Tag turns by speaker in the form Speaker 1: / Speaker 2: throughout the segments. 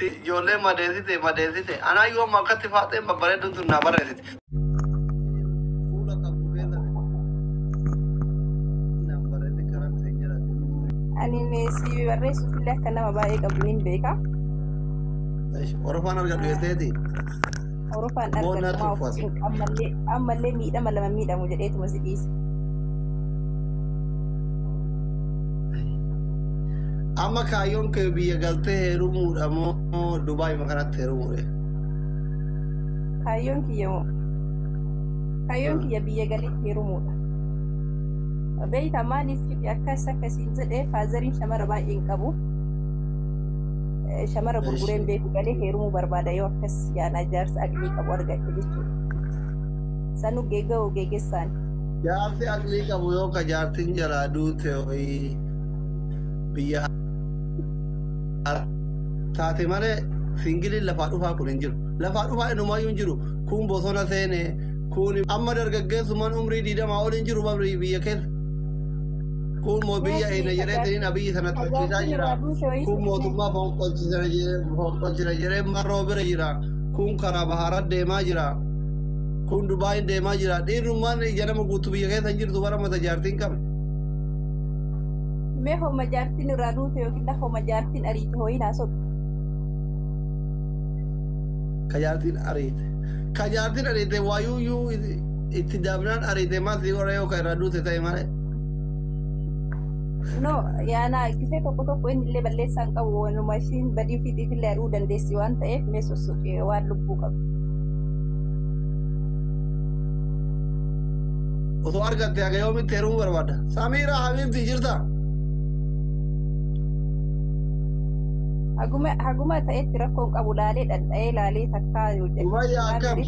Speaker 1: Ijoollee madeessite madeessite. Anaayyuu amma akkatti faaxeen babbareedduun tun naa barreessite. Fuula qabdu keessa naan barreesse karaa miseenjeraatti.
Speaker 2: Ani si barreessuuf illee akka nama baay'ee qabdu nin beeka.
Speaker 1: Orofaan argadhu jetteeti.
Speaker 2: Orofaan
Speaker 1: Moo
Speaker 2: argadhu
Speaker 1: natti
Speaker 2: maa of
Speaker 1: uffata?
Speaker 2: cinqa ammallee ammallee miidhama lama miidhamu jedheetuma si dhiise.
Speaker 1: Amma kaayyoon kee biyya galtee heerumuudha moo Dubaay kanatti heerumuudha?
Speaker 2: Kaayyoon kiyya moo? Kaayyoon kiyya biyya galee heerumuudha. Beeyta maaliif akkas akkasiin jedhee faazariin shamara baay'ee hin qabu. Shamara gurgureen beeku galee heerumuu barbaada yoo akkas yaana jaarsa aqlii qabu argadhe jechuudha. Sanu geega'u geegessaan.
Speaker 1: Jaarsi aqlii qabu yoo ka jaartiin jalaa duute hoyi biyya taate malee singiliin lafaa dhufaa kun hin jiru. Lafaa dhufaa inumaayyuu hin jiru. Kun bosona seene kun amma dargaggeessumaan umrii 20 ol hin jiru babri biyya keessa. Kun moo biyya eena jedheetiin abiyyi sana tolchisaa jira. Kun mootummaa fonqolchina jedhee marroo bira jira. Kun karaa bahaara deemaa jira. Kun Dubaayin deemaa jira. Dhiirummaan ija nama guutuu biyya keessa hin jirtu bara mata jaartiin qabne.
Speaker 2: Mee homa jaartiin irraa duute yookiin homa jaartiin ariite ho'iin haasoftu.
Speaker 1: Ka jaartiin ariite. Ka jaartiin ariite waayuuyyuu itti dabnaan ariite maal si godha yoo ka irraa duute ta'e malee.
Speaker 2: No, yaana gisee tokko tokko inni illee balleessaa hin qabu waanuma ishiin badii ofiitiif illee ari'uu dandeessi waan ta'eef mee sossoqee waan lubbuu qabu.
Speaker 1: Osoo argatte haga yoomitti heerumuu barbaadda? Samiira Habiibti jirta?
Speaker 2: Haguma haguma ta'etti rakkoon qabu laalee dhandha'ee laalee takkaa hojjetu.
Speaker 1: Umayya akkam?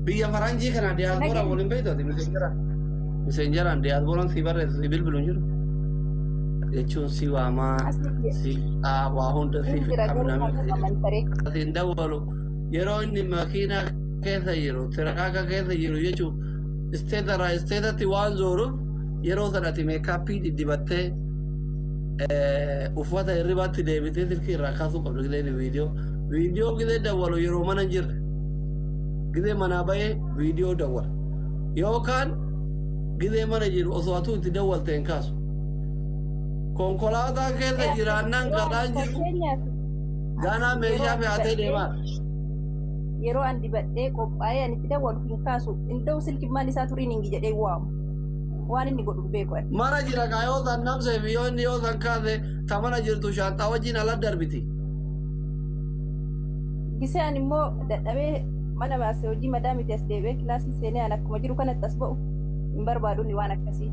Speaker 1: Biyya faranjii kana diyaaspooraan waliin beektu ati miseenjaraan. Miseenjaraan diyaaspooraan si barreessu si bilbilu hin jiru. Jechuun si waamaa si waa hunda si
Speaker 2: Jira garuu
Speaker 1: fixa
Speaker 2: amantaree.
Speaker 1: Asiin dawwalu yeroo inni makiinaa keessa jiru tiraaka keessa jiru jechuun isteetarraa isteetatti waan zooruuf yeroo sanatti meekaappii diddibattee uffata hirribaatti deebitee silkii irraa kaasuu qabdu gidee viidiyoo viidiyoo gidee dawwalu yeroo mana hin jirre gidee manaa bahee viidiyoo dawwala yookaan gidee mana jiru osoo atuu itti dawwalte hin kaasu konkolaataa keessa jiraannaan karaan jiru ganaa meeshaa fe'atee deemaa.
Speaker 2: Yeroo an dibadhee qophaa'ee ani itti dawwalu hin kaasu. Inda'u silkimmaan isaa turiin hingi jedhee waamu. Waan inni godhu beeku ani.
Speaker 1: Mana jira kaa yoo san namsee fi yoo inni yoo san kaase ta mana jirtu shaanxaa wajjin ala darbiti.
Speaker 2: Gisee ani immoo dadhabee mana baasee hojii madaa miti as deebi'ee kilaasii seenee an akkuma jiru kanatti as ba'u hin barbaadu inni waan akkasii.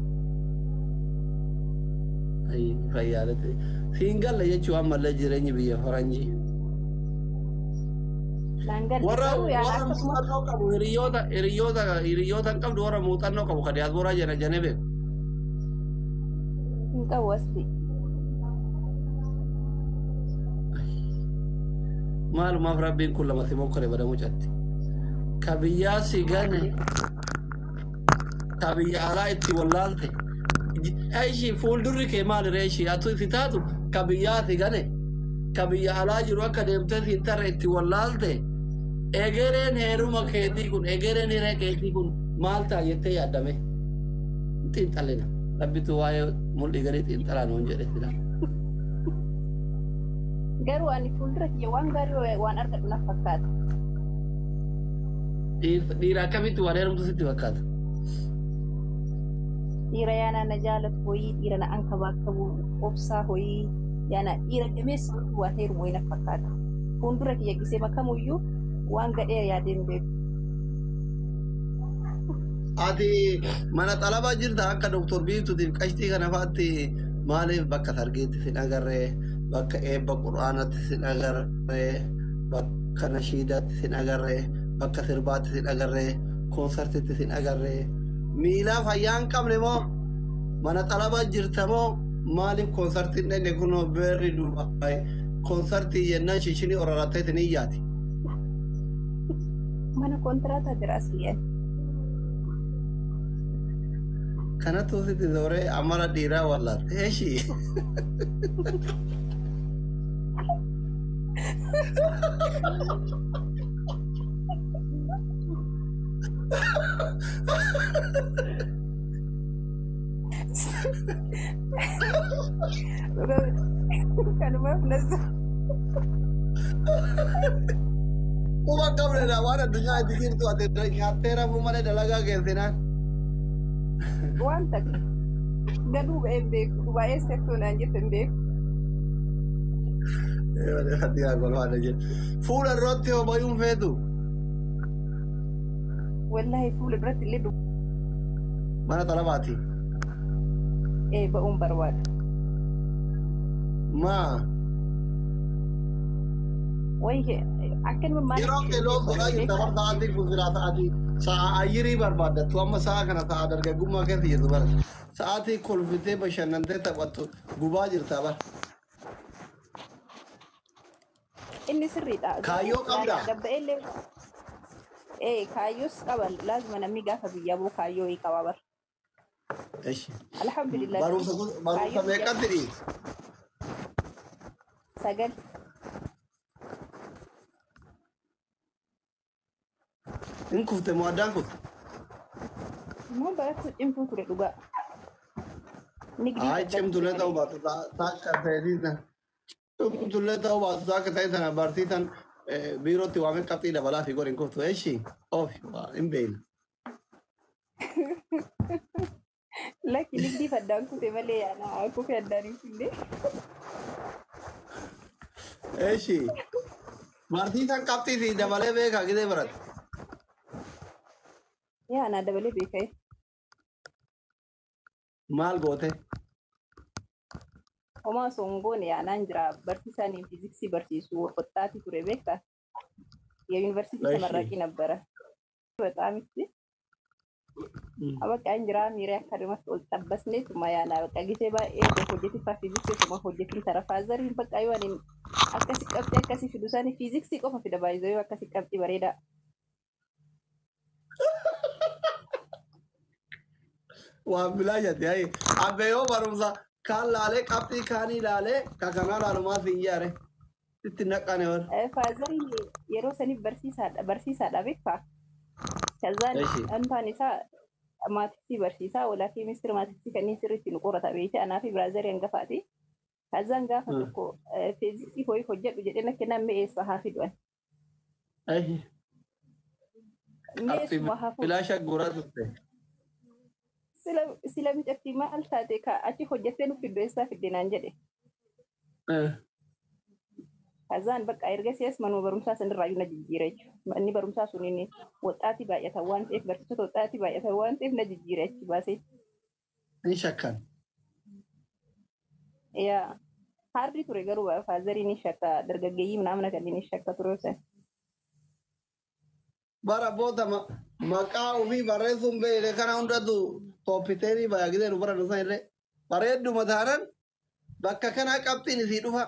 Speaker 1: Fayyaalatti. Siin galle jechuun ammallee jireenyi biyya faranjii.
Speaker 2: Naan galle
Speaker 1: Warra
Speaker 2: garuu yaala
Speaker 1: warra
Speaker 2: akkasuma
Speaker 1: muuxannoo qabu hiriyoota hiriyoota hiriyoota hin qabdu warra muuxannoo qabu ka diyaasporaa jana jane beeku.
Speaker 2: Hin qabu asli.
Speaker 1: Maalumaaf rabbiin kun lama si mokkore bada mucatti. Ka biyyaa si gane ka biyya alaa itti wallaalte. Ishii fuuldurri kee maali ree ishii atu si taatu ka biyyaa si gane ka biyya alaa jiru akka deemtee si tarre itti wallaalte. Egereen heeruma keetii kun egereen hiree keetii kun maal ta'a jettee yaaddame. Xiinxalina. Rabbitu waa'ee mul'ii gadi xiinxalaa nuun jedhe sila.
Speaker 2: Garuu ani fuuldura kiyya waan gaarii waan argadhu na fakkaata.
Speaker 1: Dhiira akkamitti waan heerumtu sitti fakkaata?
Speaker 2: Dhiira yaana na jaalatu hoyii, dhiira na ankabaakabu, obsaa hoyii, yaana dhiira gameessa hoyii waan heerumu wayii na fakkaata. Fuuldura kiyya gisee makamuyyuu waan gadhee yaadeen beeku.
Speaker 1: Ati mana xalabaa jirta akka Doktor Biiftuutiif qashtii kana fa'aatti maaliif bakka sargiitti sin agarree, bakka eebba quraanaatti sin agarree, bakka nashiidaatti sin agarree, bakka sirbaatti sin agarree, koonsartiitti sin agarree. Miilaa fayyaa hin qabne moo mana xalabaa jirta moo maaliif koonsartiin dhaqne kunoo beerri Dubaay koonsartii jennaan shishinii orarattee sin iyyaati.
Speaker 2: Mana kontiraataa jira asii.
Speaker 1: Kanattu sitti zooree amala dhiiraa wallaalte. Eeshi.
Speaker 2: Kanumaaf nasu.
Speaker 1: Quba qabneedha waan addunyaa itti jirtu ati nyaattee rafuu malee dalagaa geessinaan.
Speaker 2: Waan takka galuu ba'ee hin beeku. Dubaa'ee seertuu naan jette hin beeku.
Speaker 1: Fuula irratti hoo bayuun feetu.
Speaker 2: Wallaahi fuula duratti illee
Speaker 1: Mana xalabaati.
Speaker 2: Ba'uun barbaada.
Speaker 1: Maa.
Speaker 2: Wayi akkanuma maal.
Speaker 1: Yeroo kee loon godhaa jirta bar sa'aatiin kun silaa sa'aatii sa'a ayyirii barbaaddattu amma sa'a kana sa'a dargaggummaa keessa jirtu bara. Sa'aatii kolfitee bashannantee taphattu gubaa jirta bara.
Speaker 2: Inni sirriidha.
Speaker 1: Kaayyoo qabdaa?
Speaker 2: Gabba'eellee. Kaayyoos qaba. Laazima namni gaafa biyyaa boo kaayyoo wayii qaba bara.
Speaker 1: Eshi.
Speaker 2: Alhamdulillah.
Speaker 1: Barumsa meeqatti dhiiti?
Speaker 2: 9.
Speaker 1: In kufte moo addaan kufte?
Speaker 2: Moo barattuu cimtuu ture dhugaa. Nigdii
Speaker 1: Ay cimtullee ta'uu baatu takka ta'e cimtullee ta'uu baatu takka ta'e sana barsiisan biirootti waamee qabxii dabalaa fi godhin kuftu. Eshi ofi hin beekna.
Speaker 2: Lakki nigdii addaan kute malee yaana kufe addaan hin kunne.
Speaker 1: Eshi barsiisan qabxii si dabalee beekaa gidee barate.
Speaker 2: Yaana dabalee beekee.
Speaker 1: Maal goote?
Speaker 2: Homaa osoo hin goone yaanaan jira barsiisaan fiiziksii barsiisu qoxxaati ture beektaa? የዩኒቨርሲቲ ተመራቂ ነበረ። በጣም እቺ በቃ እንጀራ ሚሪ አካደማስ ol xabbasneetuma yaana bakka gisee baay'ee hojjetifaa fiiziksii osuma hojjetin tara faazariin bakka yoo ani akkasi qabxii akkasii fidu isaanii fiiziksii qofa fida baay'ee yoo akkasi qabxii bareedaa.
Speaker 1: Waan bilaa jette ayi abbe yoo barumsa kaan laalee qabxii kaanii laalee ka kanaa laalumaa siin jaare itti naqane war.
Speaker 2: Faazariin yeroo saniif barsiisaadha beektaa? Kazaan antaan isaa maatiksii barsiisaa walaa keemistirii maatiksii kanneen sirriitti nu qorata beekte anaa fi biraazarii hangafaati. Kazaan gaafa tokko fiiziksii hoyi hojjedhu jedhee na kennaan mi'eessa haa fidu'an.
Speaker 1: Mi'eessuma haa fuudhu. Bilaasha guuraa turte.
Speaker 2: Sila micatti maal taate ka achi hojjettee nu fiddu eessaa fidde naan jedhe. Kazaan bakka ergasii as manuma barumsaa sanirraayyuu na jijjiire jechuudha. Manni barumsaa sun inni waxxaatii baay'atan waan ta'eef barsiisota waxxaatii baay'atan waan ta'eef na jijjiire achi baasee.
Speaker 1: Ni shakkan.
Speaker 2: Yaa harri ture garuu faazarii ni shakka dargaggeeyyii ምናምን kanneen ni shakka ture san.
Speaker 1: Bara boota maqaa ofii barreessuun beekne kana hundatu tooppiteerii baay'ee nu bara nusan illee bareedduma taanan bakka kanaa qabxiin isii dhufa.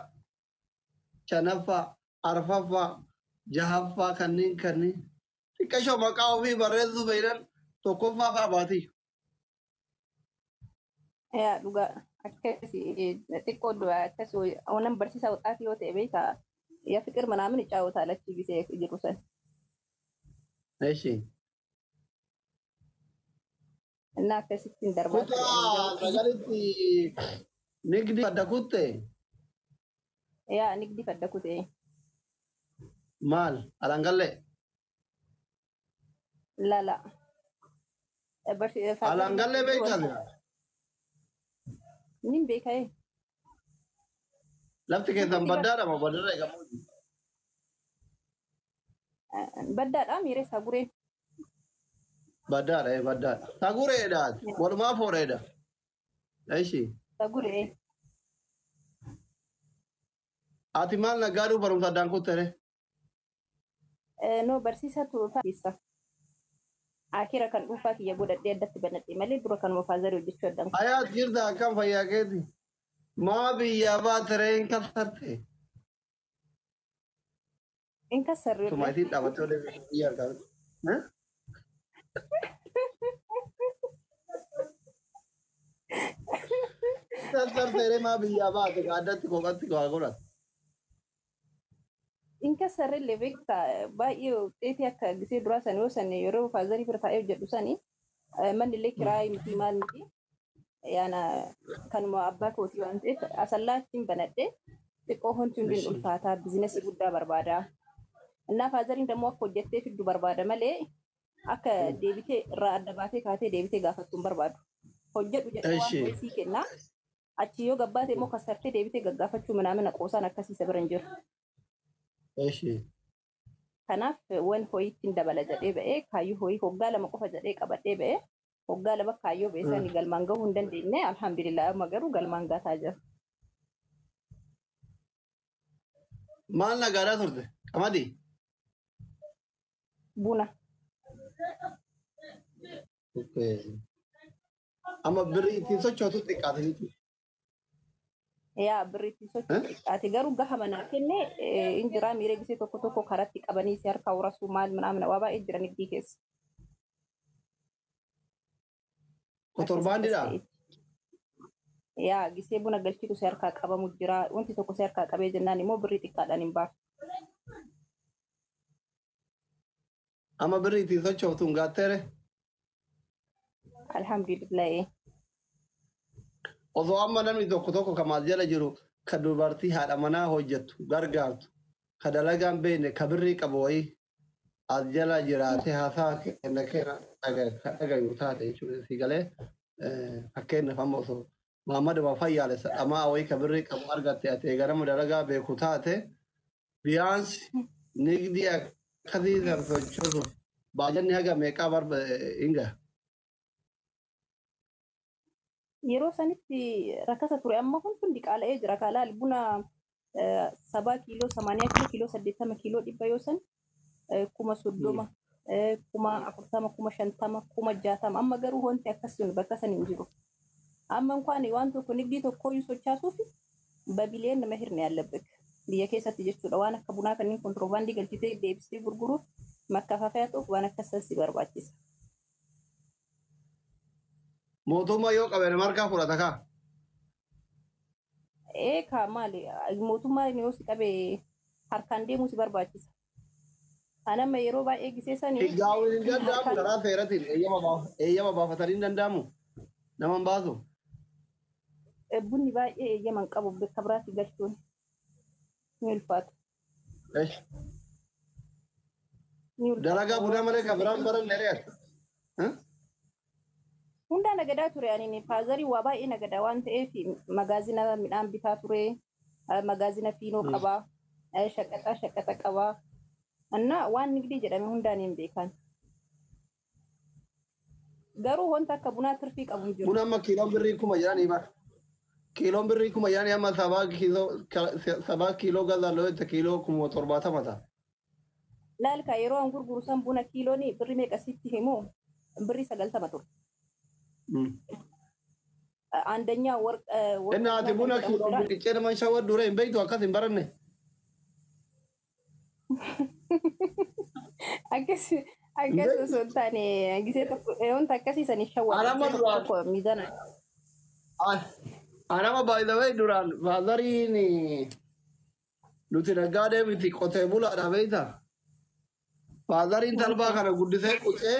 Speaker 1: Shanaffaa, arfaffaa, jahaffaa kanneen kanneen xiqqashoo maqaa ofii barreessuu beeknan tokkoffaa fa'a baati.
Speaker 2: Yaa dhugaa akkasi xiqqoo akkas wannan barsiisaa waxaatii yoo ta'e beekaa yaa fiqir ምናምን ይጫወታል achi gisee jiru san.
Speaker 1: Eshi.
Speaker 2: እና akkasittiin darbaa
Speaker 1: Kutaa sagalitti nigdi adda kutte.
Speaker 2: Yaa nigdi fadda kutee.
Speaker 1: Maal alangallee?
Speaker 2: Lala.
Speaker 1: Alangallee beektaa?
Speaker 2: Nin beeka'ee.
Speaker 1: Lafti keessan baddaadha moo baddarra eegamu?
Speaker 2: Baddaadha miiree sagureen.
Speaker 1: Baddaadha baddaadha. Sagureedha walumaa fooreedha. Eshi.
Speaker 2: Saguree.
Speaker 1: Ati maal naggaaduu barumsa addaan kuttere?
Speaker 2: No barsiisaa keessa. Akira kan dhuunfaa kiyya godhadhee addatti banadhe malee dura kanuma faazarii hojjechuu addaan.
Speaker 1: Ayaat jirta akkam fayyaa keeti? Maa biyyaa baateree hin kassarte?
Speaker 2: Hin kassarre.
Speaker 1: Tuma isiin dhaabattee olee biyya argaa. Kassarteeree maa biyyaa baate addatti kophatti waa godhatu.
Speaker 2: Inkasarrellee beektaa baay'ee xeetii akka gisee duraa san yoo san yeroo faazarii bira taa'ee hojjedhu sani manni illee kiraayii miti maal miti yaana kanuma abbaa kootii waan ta'eef asallaa ittiin banadhee xiqqoo wanti hundi ulfaataa biizinasii guddaa barbaada. Innaa faazariin immoo akka hojjettee fiddu barbaada malee akka deebitee irraa adda baatee kaatee deebitee gaafattu hin barbaadu. Hojjedhu jedhee waan
Speaker 1: Eshi.
Speaker 2: sii kennaa. Achi yoo gabbaate immoo kasartee deebitee gaggaafachuu manaamina qoosaan akkasiisa bira hin jiru.
Speaker 1: Eshi.
Speaker 2: Kanaaf waan ho'iitti dabala jedhee ba'ee kaayyoo ho'ii hoggaa 2 qofa jedhee qabadhee ba'ee hoggaa 2 kaayyoo ba'ee sani galmaan gahuu hin dandeenye alhamdulillah amma garuu galmaan gaataa jira.
Speaker 1: Maal nagaadaa turte? Qamadii?
Speaker 2: Buna.
Speaker 1: Amma birrii ittiin sochootu xiqqaate jechuudha.
Speaker 2: Yaa birrii ittiin sochootu xiqqaate garuu gaha manaa kenne injiraa miiree gisee tokko tokko karatti qabanii si harkaa urasuu maal manaamina waa baay'ee jiran iddii keessa.
Speaker 1: Kotorbaandiidhaa?
Speaker 2: Yaa gisee buna galchitu si harkaa qabamu jira wanti tokko si harkaa qabee jennaan immoo birrii xiqqaadhaan hin baafu.
Speaker 1: Amma birrii ittiin sochooftu hin gaatteere?
Speaker 2: Alhamdulillah.
Speaker 1: Osoo amma namni tokko tokko kan maal jala jiru ka dubartii haadha manaa hojjettu gargaartu ka dalagaan beekne ka birrii qabu wayii as jala jiraate haasaa kenna kenna dhagayu taate jechuudha. Si galee fakkeenyaaf amma osoo Muhammad fayyaalessa dhamaa wayii ka birrii qabu argatte ati eeganama dalagaa beeku taate biyaansi nigdii akkasii san sochoosuuf baajanni haga meeqaa barba hinga.
Speaker 2: Yeroo sanitti rakkasa ture amma kun hundi qaala'ee jira kaalaal buna 70 kiiloo 80 kiiloo kiiloo 80 kiiloo 100 yoo san 30,000 40,000 50,000 60,000 amma garuu wanti akkasii bakka san hin jiru. Amma እንኳን waan tokko nigdii tokkooyyuu sochaasuuf babiliyeen nama hirne ያለብክ biyya keessatti jechuudha waan akka bunaa kanneen kontiroobaandii galchitee deebistee gurguruuf makkafaafaa ta'uuf waan akkasii si barbaachisa.
Speaker 1: Mootummaa yoo qabe nama harkaa fudhata kaa?
Speaker 2: Ee kaa maali mootummaan yoo si qabe harkaan deemuu si barbaachisa. Anamma yeroo baay'ee gisee sanii
Speaker 1: Higgaawwiin hin danda'amu karaa seeratiin eeyyama baafatanii hin danda'amu. Nama hin baasu.
Speaker 2: Bunni baay'ee eeyyama hin qabu bakka biraatti galchuun ni ulfaata.
Speaker 1: Dalagaa bunaa malee kan biraan baranne re'ata.
Speaker 2: Hundaa nagadaa ture ani faazarii waa baay'ee nagadaa waan ta'eef magaazina midhaan bitaa ture magaazina fiinoo qabaa shaqaxa shaqaxa qabaa እና waan nigdii jedhame hundaan hin beekan. Garuu wanta akka bunaa tirfii qabu hin jiru.
Speaker 1: Buna amma kiiloon birrii 1000 jedhanii bara. Kiiloon birrii 1000 jedhanii amma 7 kiiloo galaa looyte kiiloo 70,000 ta'a.
Speaker 2: Laalka yeroo an gurguru san buna kiiloon birrii meeqa sitti himu birrii 90 ture. አንደኛ ወርቅ
Speaker 1: እና ati buna kiiloon birrii nama shawwa dura hin beektu akkas hin baranne.
Speaker 2: Akkas akkas osoo hin taane gisee tokko wanta akkasii sanii shawwa tokko miizana.
Speaker 1: Anama by the way duraan faazariin nuti naggaadee miti qotee bulaadha beektaa. Faazariin talbaa kana guddisee qucee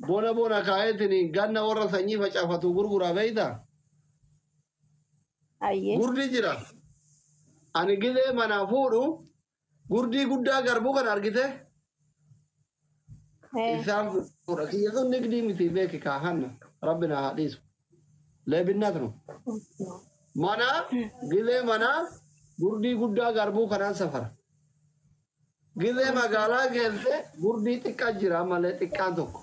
Speaker 1: bona bona kaa'eetiin ganna warra sanyii facaafatu gurgura beektaa. Gurdi jira. Ani gizee manaa fuudhu gurdii guddaa garbuu kana argite. Isaan fuudha. Kiyya sun nigdii miti beeki kaahanna. Rabbi na haa dhiisu. Leebinnaat nu. Mana gizee manaa gurdii guddaa garbuu kanaan safara. Gizee magaalaa geesse gurdii xiqqaa jira malee xiqqaan tokko.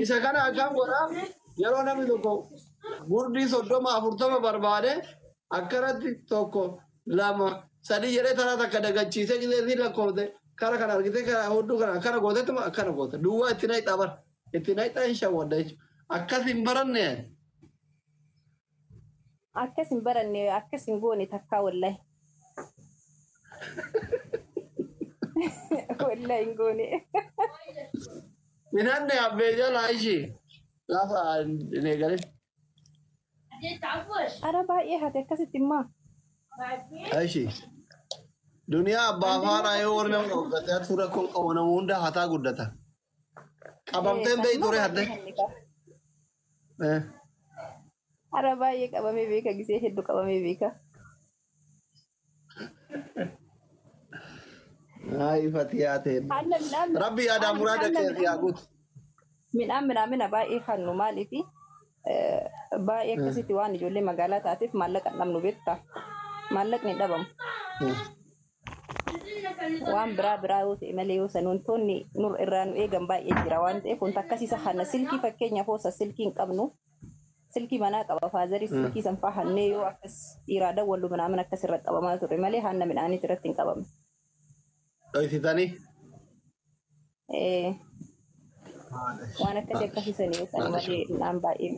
Speaker 1: Isa kana akkam godhaa yeroo namni tokko gurdii 30 40 barbaade akkanatti 1 2 3 jedhee taraa takka dagachiisee gizee isii lakkoofte kara kana argite kara hudduu kana akkana gootettuma akkana goote duwwaa itti naqxaa bara itti naqxaa hin shawwadda jechuudha. Akkas hin baranne.
Speaker 2: Akkas hin baranne akkas hin goone takkaa wallahi. Wallahi hin goone.
Speaker 1: Minanne abbee jalaa ishii gaafa hin eegalin.
Speaker 2: Ara baay'ee hate akkasitti immoo.
Speaker 1: Ishii. Duniyaa abbaa faadhaa yoo warri nama dhooggate hattuu rakkoon qabu nama hunda hataa guddata. Qabamteen beeytu ture hatte.
Speaker 2: Ara baay'ee qabamee beeka, gisee hedduu qabamee beeka.
Speaker 1: Ay, fatiyaa ta'e.
Speaker 2: Hanna midhaan
Speaker 1: Rabbi yaadaa muraada kee yaa guutu.
Speaker 2: Midhaan midhaamina baay'ee hannu maaliifi baay'ee akkasitti waan ijoollee magaalaa taateef maallaqa hin dhabnu beektaa. Maallaqni hin dhabamu. Waan biraa biraa yoo ta'e malee yoo san wantoonni nur irraa nu eegan baay'ee jira waan ta'eef wanta akkasiisa hanna silkii fakkeenyaaf hoosa silkii hin qabnu. Silkii manaa qaba faazarii silkii san faa hannee yoo akkas dhiiraa dawwallu minaamin akkas irra qabamaa ture malee hanna midhaaniit irratti hin qabamne.
Speaker 1: Dhoysitanii.
Speaker 2: Waan akkasii akkasiisanii yoo san malee midhaan baay'ee.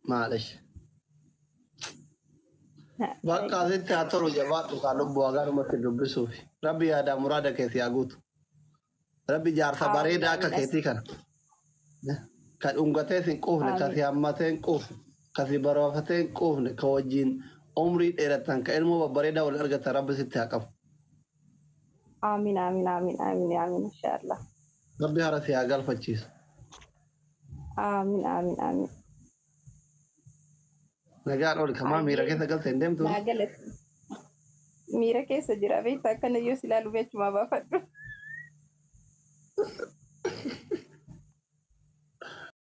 Speaker 1: Maalish. Bakka asitti haa tolu, jabaadhu kaa lubbuu hagarumatti dubbisuuf. Rabbi yaadaa muraada kee yaa guutu. Rabbi jaarsa bareedaa akka keetii kana. Ka dhungatee hin quufne, ka si hammatee hin quufne, ka si baroofatee hin quufne, ka wajjin umrii dheeratan, ka ilmoo babbareedaa wal argatan Rabbi sitti haa qabu.
Speaker 2: Aamin, aamin, aamin, aamin, aamin, inshaallah.
Speaker 1: Rabbi hara si haa galfachiisu.
Speaker 2: Aamin, aamin, aamin.
Speaker 1: Nagaan oli kamaa miira keessa galte hin deemtu.
Speaker 2: Naa galate. Miira keessa jira beektaa, akkana yoo si ilaalu beechumaa baafadhu.